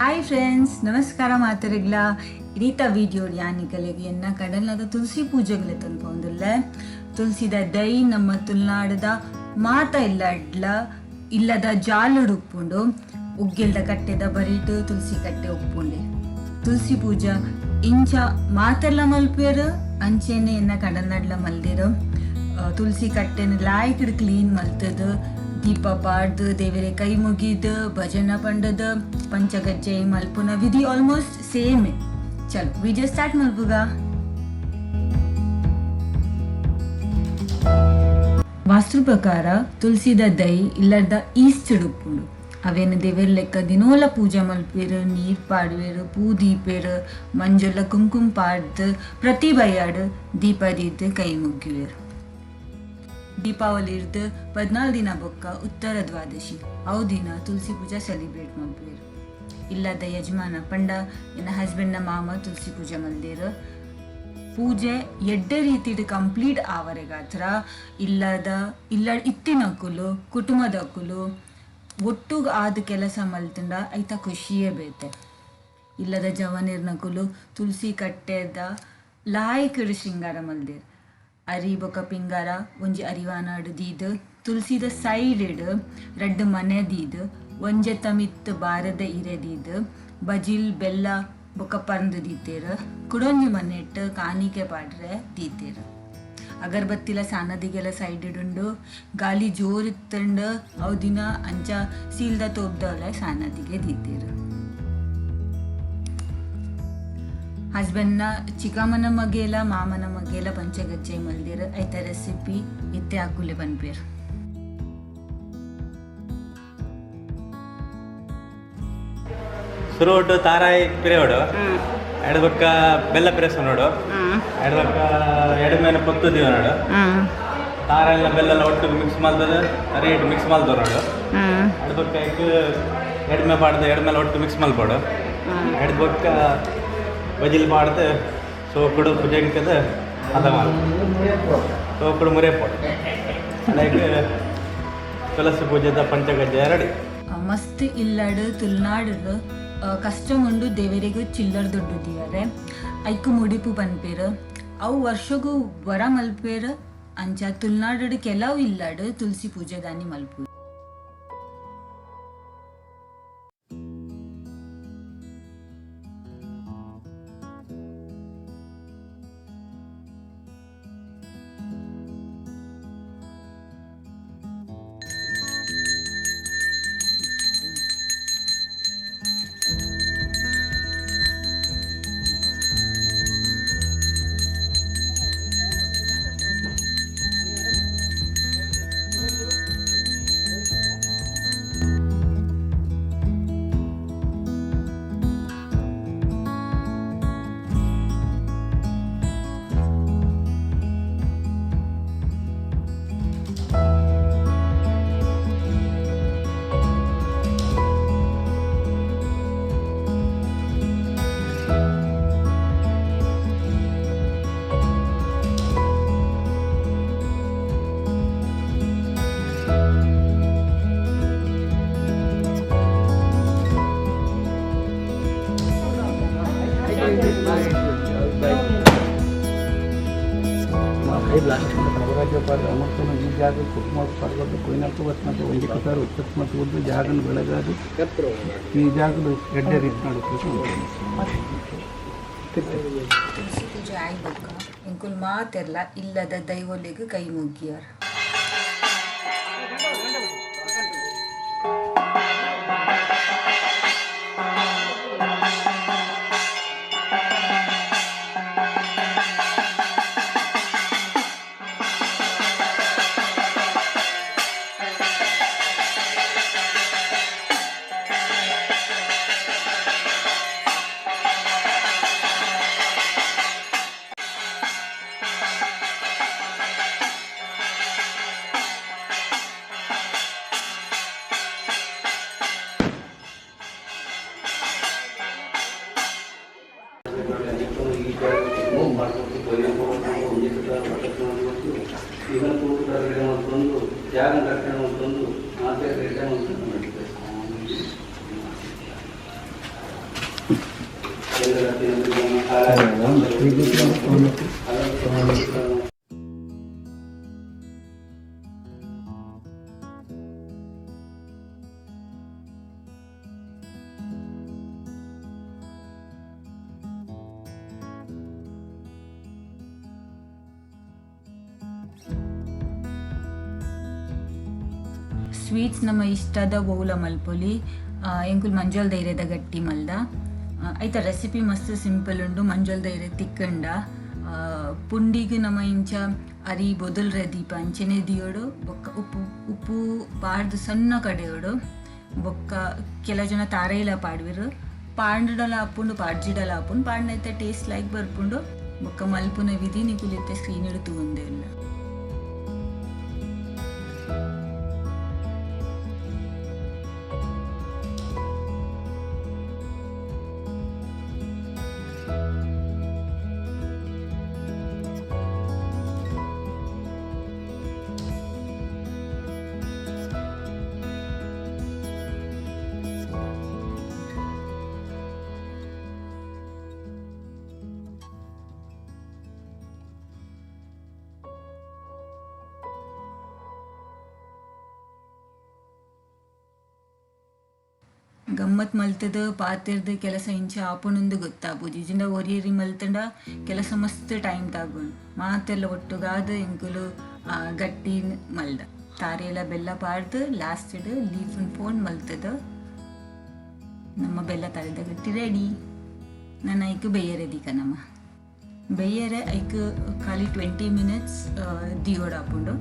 Hi friends, ನಮಸ್ಕಾರ ಮಾತರಿಗ್ಲ. ಇನಿತ video ಯಾನಿಕಲೆಗ್ ಎನ್ನ ಕಡಲ್ನದ ತುಳಸಿ ಪೂಜೆಗ್ಲೆ ತನ್ಪೊಂದುಲ್ಲೆ. ತುಳಸಿದ ದೈ ನಮ್ಮ ತುಳುನಾಡದ ಮಾತ ಇಲ್ಲಡ್ಲ ಇಲ್ಲದ ಜಾಲುಡು ಉಪ್ಪುಂಡು. ಉಗ್ಗೆಲ್ದ ಕಟ್ಟೆದ ಬರಿಟ್ ತುಳಸಿ ಕಟ್ಟೆ ಉಪ್ಪುಂಡೆ. ತುಳಸಿ ಪೂಜಾ ಇಂಚ ಮಾತೆರ್ಲ ಮಲ್ಪುವೆರ್, ಅಂಚೆನೆ ಎನ್ನ ಕಡಲ್ನಾಡ್ಲ ಮಲ್ದೆರ್. ತುಳಸಿ ಕಟ್ಟೆನ್ ಲಾಯ್ಕ್ಡ್ ಕ್ಲೀನ್ ಮಲ್ತದ್ ದೀಪ ಪಾಡ್ದ್ ದೇವೆರೆ ಕೈ ಮುಗಿದ್ ಭಜನ ಪಂಡದ್ ಪಂಚಗಜ್ಜೆ ಮಲ್ಪುನ ವಿಧಿ ಆಲ್ಮೋಸ್ಟ್ ಸೇಮ್. ಚಲೋ ವಿಡಿಯೋ ಸ್ಟಾರ್ಟ್ ಮಲ್ಪುಗ. ವಾಸ್ತು ಪ್ರಕಾರ ತುಳಸಿದ ದೈ ಇಲ್ಲದ ಈಸ್ಟ್ ಉಪ್ಪುಂಡು. ಅವೇನು ದೇವೆರ್ ಲೆಕ್ಕ ದಿನೋಲ ಪೂಜೆ ಮಲ್ಪುವೆರ್, ನೀರ್ ಪಾಡುವೆರ್, ಪೂ ದೀಪೆರ್, ಮಂಜೊಲ ಕುಂಕುಮ ಪಾಡ್ದ್ ಪ್ರತಿ ಬಯ್ಯಾಡ್ ದೀಪ ದೀದ್ ಕೈ ಮುಗ್ಗಿವೆರ್. ದೀಪಾವಳಿ 14 ದಿನ ಬೊಕ್ಕ ಉತ್ತರ ದ್ವಾದಶಿ, ಅವು ದಿನ ತುಳಸಿ ಪೂಜೆ ಸೆಲೆಬ್ರೇಟ್ ಮಲ್ಪುವೆರ್. ಇಲ್ಲದ ಯಜಮಾನ ಪಂಡ ಎನ್ನ ಹಸ್ಬೆಂಡ್ ನ ಮಾಮ ತುಳಸಿ ಪೂಜೆ ಮಲ್ದೆರ್. ಪೂಜೆ ಎಡ್ಡೆ ರೀತಿಡ್ ಕಂಪ್ಲೀಟ್ ಆವರೆಗಾತ್ರ ಇಲ್ಲದ ಇಲ್ಲ ಇತ್ತಿನಕುಲು ಕುಟುಂಬದಕುಲು ಒಟ್ಟುಗ್ ಆದ್ ಕೆಲಸ ಮಲ್ತುಂಡ ಐತ ಖುಷಿಯೇ ಬೇತೆ. ಇಲ್ಲದ ಜವನೆರ್ನಕುಲು ತುಳಸಿ ಕಟ್ಟೆದ ಲಾಯ್ಕಡ್ ಶೃಂಗಾರ ಮಲ್ದೆರ್. ಅರಿ ಬೊಕ ಪಿಂಗಾರ ಒಂಜಿ ಅರಿವಾನಾಡ್ ದೀದ್ ತುಳಸಿದ ಸೈಡ್ ರಡ್ಡ್ ಮನೆ ದೀದ್ ಒಂಜೆತ ಮಿತ್ತ್ ಬಾರದ ಇರೆ ದೀದ್ ಬಜಿಲ್ ಬೆಲ್ಲ ಬೊಕ ಪರ್ಂದ್ ದೀತೆರ್. ಕುಡೊಂಜಿ ಮನೆಟ್ ಕಾಣಿಕೆ ಪಾಡ್ರೆ ದೀತೆರ್. ಅಗರಬತ್ತಿಲ ಸಾನದಿಗೆಲ ಸೈಡ್ ಉಂಡು. ಗಾಲಿ ಜೋರ್ ಇತ್ತುಂಡು ಅವು ದಿನ ಅಂಚ ಸೀಲ್ದ ತೋಬ್ದವಲೆ ಸಾನದಿಗೆ ದೀತೆರ್. ಹಸ್ಬೆಂಡ್ ನ ಚಿಕ್ಕಮ್ಮನ ಮಗೇಲ ಮಾಮನ ಮಗೇಲ ಪಂಚಗಜ್ಜೆ ಮಲ್ದೆರ್. ಐತ ರೆಸಿಪಿ ಇತ್ತೆ ಅಕುಲೆ ಪನ್ಪೆರ್. ಸುರುವೊಟ್ಟು ತಾರಾಯಿ ಪಿರೆವಡು, ಎಡಬೊಕ್ಕ ಬೆಲ್ಲ ಪಿರೆಸನೋಡು, ಎಡಬೊಕ್ಕ ಎಡಮೇನ ಪೊತ್ತು ದೀವನೋಡು, ತಾರಾಯಿನ ಬೆಲ್ಲ ಒಟ್ಟು ಮಿಕ್ಸ್ ಮಲ್ತದ ರೇಟ್ ಮಿಕ್ಸ್ ಮಲ್ತೊನೋಡು, ಎಡಬೊಕ್ಕ ಐಕ್ ಎಡ್ಮೆ ಪಾಡ್ದು ಎಡ್ಮೆಲ ಒಟ್ಟು ಮಿಕ್ಸ್ ಮಲ್ಪೊಡು, ಎಡ್ಬೊಕ್ಕ ಬಜಿಲ್ ಪಾಡ್ದು ಸೋಕುಡು ಪುಜಂಕದ ಅದ ಮಲ್ ಸೋಕುಡು ಮುರಿಯಪೊಡು. ಲೈಕ್ ತುಳಸಿ ಪೂಜೆದ ಪಂಚಗಜ್ಜೆ ರೆಡಿ. ಮಸ್ತ್ ಇಲ್ಲಡ್ ತುಳುನಾಡ್ ಕಷ್ಟ ಉಂಡು ದೇವರಿಗೆ ಚಿಲ್ಲರ್ ದುಡ್ಡು ದಿಯರೆ, ಐಕ್ ಮುಡಿಪು ಪನ್ಪೆರ್. ಅವು ವರ್ಷಗು ವರ ಮಲ್ಪೆರ್. ಅಂಚ ತುಳುನಾಡು ಕೆಲವು ಇಲ್ಲಡ್ ತುಳಸಿ ಪೂಜೆ ದಾನಿ ಮಲ್ಪು. ತುಳಸಿ ಪೂಜೆ ಆಯಿ ಬೊಕ್ಕ ಎಂಕುಲು ಮಾತೆರ್ಲ ಇಲ್ಲದ ದೈವೊಲೆಗ್ ಕೈ ಮುಗ್ಗಿಯರ್. ಸ್ವೀಟ್ಸ್ ನಮ್ಮ ಇಷ್ಟದ ಓಲ ಮಲ್ಪೊಲಿ. ಎಂಕುಲು ಮಂಜೊಲ್ ಧೈರ್ಯದ ಗಟ್ಟಿ ಮಲ್ದ. ಐತ ರೆಸಿಪಿ ಮಸ್ತ್ ಸಿಂಪಲ್ ಉಂಡು. ಮಂಜೊಲ್ ಧೈರ್ಯ ತಿಕ್ಕಂಡ ಪುಂಡಿಗ್ ನಮ್ಮ ಇಂಚ ಅರಿ ಬೊದಲ್ರೆ ದೀಪ ಅಂಚನೆ ದಿಯೋಡು, ಬೊಕ್ಕ ಉಪ್ಪು ಉಪ್ಪು ಪಾಡ್ದು ಸಣ್ಣ ಕಡೆಯೋಡು. ಬೊಕ್ಕ ಕೆಲ ಜನ ತಾರೈಲ ಪಾಡ್ವೆರ್, ಪಾಂಡಲ ಆಪುಂಡು ಪಾಡ್ಜಿಡಲ ಆಪುಂಡು, ಪಾಡ್ನೈತೆ ಟೇಸ್ಟ್ ಲೈಕ್ ಬರ್ಪುಂಡು. ಬೊಕ್ಕ ಮಲ್ಪುನ ವಿಧಿ ನಿಕುಲು ಇತ್ತೆ ಸ್ಕ್ರೀನ್ ತೂವೊಂದೇ ಇಲ್ಲ. ಗಮ್ಮತ್ ಮಲ್ತದ ಪಾತೆರ್ದ ಕೆಲಸ ಇಂಚ ಆಪುಂಡುಂದು ಗೊತ್ತಾಪುಜಿ. ಜಿಂಡ ಒರಿಯರಿ ಮಲ್ತಂಡ ಕೆಲಸ ಮಸ್ತ್ ಟೈಮ್ ತಾಗುಂಡು. ಮಾತೆಲ್ಲ ಒಟ್ಟುಗಾದ್ ಎಂಕುಲು ಗಟ್ಟಿ ಮಲ್ದ ತಾರೆಲ ಬೆಲ್ಲ ಪಾಡ್ದು ಲಾಸ್ಟ್ಡ್ ಲೀಫ್ ಫೋನ್ ಮಲ್ತದ ನಮ್ಮ ಬೆಲ್ಲ ತಾರೆದ ಗಟ್ಟಿ ರೆಡಿ. ನಾನು ಐಕ್ ಬೇಯರೆ ದೀಕ ನಮ್ಮ ಬೇಯರೆ ಐಕ್ ಖಾಲಿ 20 ಮಿನಿಟ್ಸ್ ದಿಯೋಡಾಪುಂಡು.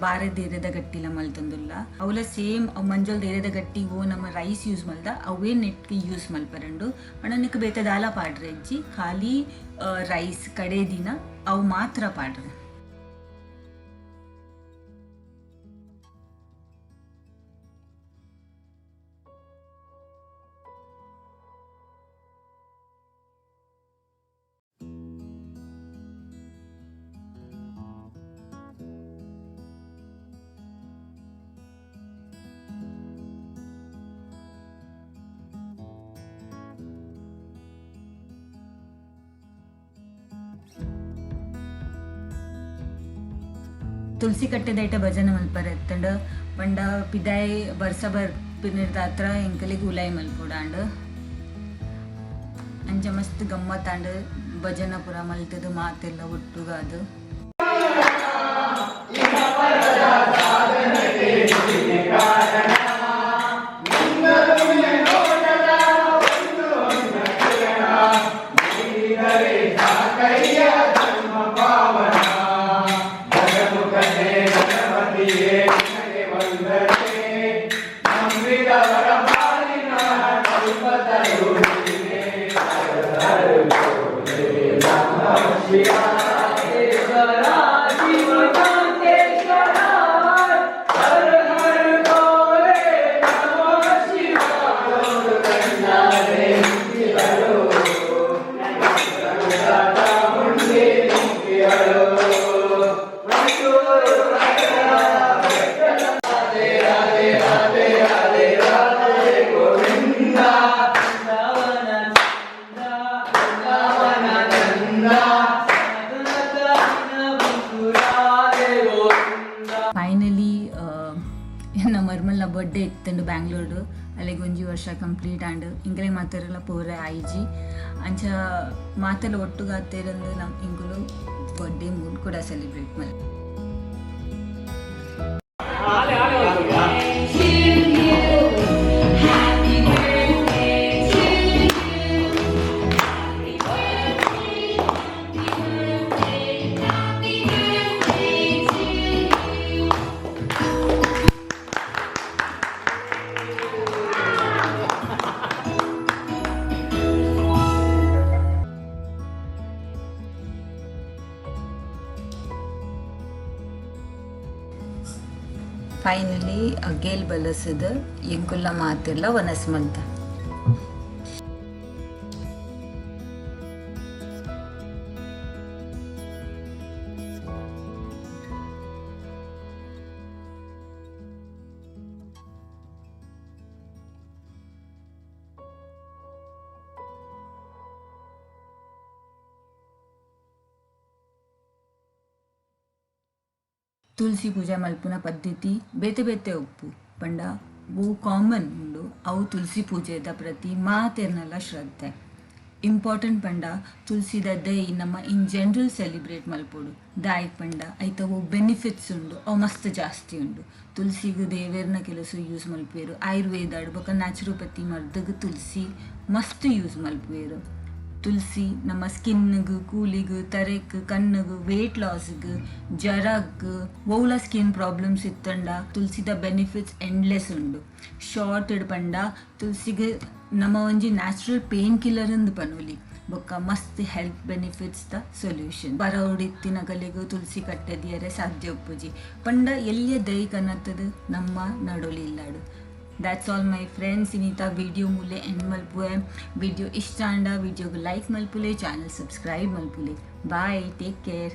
ಬಾರೆ ದೇರದ ಗಟ್ಟಿಲ ಮಲ್ತೊಂದುಲ್ಲ ಅವಲ ಸೇಮ್ ಮಂಜಲ್ ದೇರದ ಗಟ್ಟಿ ಓ ನಮ್ಮ ರೈಸ್ ಯೂಸ್ ಮಲ್ದ ಅವೇ ನೆಟ್ ಯೂಸ್ ಮಲ್ಪರಂಡು. ಅಣ್ಣ ಬೇತೆ ದಾಲ ಪಾಡ್ರೆ ಅಜ್ಜಿ, ಖಾಲಿ ರೈಸ್ ಕಡೆ ದಿನ ಅವು ಮಾತ್ರ ಪಾಡ್ರೆ. ತುಳಸಿ ಕಟ್ಟೆದೈಟ ಭಜನೆ ಮಲ್ಪರೆ ಎತ್ತಂಡ ಪಂಡ ಪಿದಾಯ್ ಬರ್ಸ ಬರ್ಪಿನಿರ್ದಾತ್ರ ಎಂಕಲಿಗ್ ಉಲಾಯ್ ಮಲ್ಪೊಡಾಂಡ್. ಅಂಚ ಮಸ್ತ್ ಗಮ್ಮತ್ತಾಂಡ್ ಭಜನೆ ಪೂರ ಮಲ್ತದು ಮಾತೆಲ್ಲ ಒಟ್ಟುಗಾದು. ಫೈನಲಿ ಎನ್ನ ಮರ್ಮಲ್ನ ಬರ್ಡೇ ಇತ್ತಂಡು ಬ್ಯಾಂಗ್ಳೂರು, ಅಲ್ಲಿಗೆ ಒಂಜಿ ವರ್ಷ ಕಂಪ್ಲೀಟ್ ಆಂಡ್. ಇಂಕಲೆ ಮಾತೆರೆಲ್ಲ ಪೋರೆ ಆಯ್ಜಿ ಅಂಚ ಮಾತೆಲ್ಲ ಒಟ್ಟುಗಾತೇರಂದು ನಮ್ಮ ಇಂಕುಲು ಬರ್ಡೇ ಮೂಡ್ ಕೂಡ ಸೆಲೆಬ್ರೇಟ್ ಮಲ್. ಫೈನಲಿ ಅಗೇಲ್ ಬಲಸದ ಎಂಕುಲ್ಲ ಮಾತೆರ್ಲ ವನಸ್ ಮಲ್ತ. ತುಳಸಿ ಪೂಜೆ ಮಲ್ಪುನ ಪದ್ಧತಿ ಬೇತೆ ಬೇತೆ ಉಪ್ಪು ಪಂಡ ಒವು ಕಾಮನ್ ಉಂಡು ಅವು ತುಳಸಿ ಪೂಜೆದ ಪ್ರತಿ ಮಾತೆರ್ನಲ ಶ್ರದ್ಧೆ. ಇಂಪಾರ್ಟೆಂಟ್ ಪಂಡ ತುಳಸಿದ ದೈ ನಮ್ಮ ಇನ್ ಜನರಲ್ ಸೆಲೆಬ್ರೇಟ್ ಮಲ್ಪೊಡು. ದಾಯೆಗ್ ಪಂಡ ಐತ ಒವು ಬೆನಿಫಿಟ್ಸ್ ಉಂಡು ಅವು ಮಸ್ತ್ ಜಾಸ್ತಿ ಉಂಡು. ತುಳಸಿಗ್ ದೇವೆರ್ನ ಕೆಲಸ ಯೂಸ್ ಮಲ್ಪುವೆರ್. ಆಯುರ್ವೇದ ಬೊಕ ನ್ಯಾಚುರೋಪತಿ ಮರ್ದಗ್ ತುಳಸಿ ಮಸ್ತ್ ಯೂಸ್ ಮಲ್ಪುವೆರ್. ತುಳಸಿ ನಮ್ಮ ಸ್ಕಿನ್ಗ್, ಕೂಲಿಗ್, ತರೆಕ್, ಕಣ್ಣುಗ್, ವೇಟ್ ಲಾಸ್ಗ್, ಜರಗ್, ಒವ್ಲ ಸ್ಕಿನ್ ಪ್ರಾಬ್ಲಮ್ಸ್ ಇತ್ತಂಡ ತುಳಸಿದ ಬೆನಿಫಿಟ್ಸ್ ಎಂಡ್ಲೆಸ್ ಉಂಡು. ಶಾರ್ಟ್ ಪಂಡ ತುಳಸಿಗ್ ನಮ್ಮ ಒಂಜಿ ನ್ಯಾಚುರಲ್ ಪೇನ್ ಕಿಲ್ಲರ್ ಇಂದ್ ಪನೊಲಿ. ಬೊಕ್ಕ ಮಸ್ತ್ ಹೆಲ್ತ್ ಬೆನಿಫಿಟ್ಸ್ ದ ಸೊಲ್ಯೂಷನ್. ಬರವುಡಿತ್ತಿನಗಲೆಗ್ ತುಳಸಿ ಕಟ್ಟೆ ದಿಯರೆ ಸಾಧ್ಯ ಉಪ್ಪುಜಿ ಪಂಡ ಎಲ್ಯ ದೈ ಕನತದ್ ನಮ್ಮ ನಡೊಲಿ ಇಲ್ಲಾಡ್. That's all my friends. ಇನಿತ video ಮೂಲೆ ಎಂಡ್ ಮಲ್ಪುವೆ. ವಿಡಿಯೋ ಇಷ್ಟ ಆಂಡ ವಿಡಿಯೋಗ್ ಲೈಕ್ ಮಲ್ಪುಲೆ, ಚಾನಲ್ ಸಬ್ಸ್ಕ್ರೈಬ್ ಮಲ್ಪುಲೆ. Bye, take care.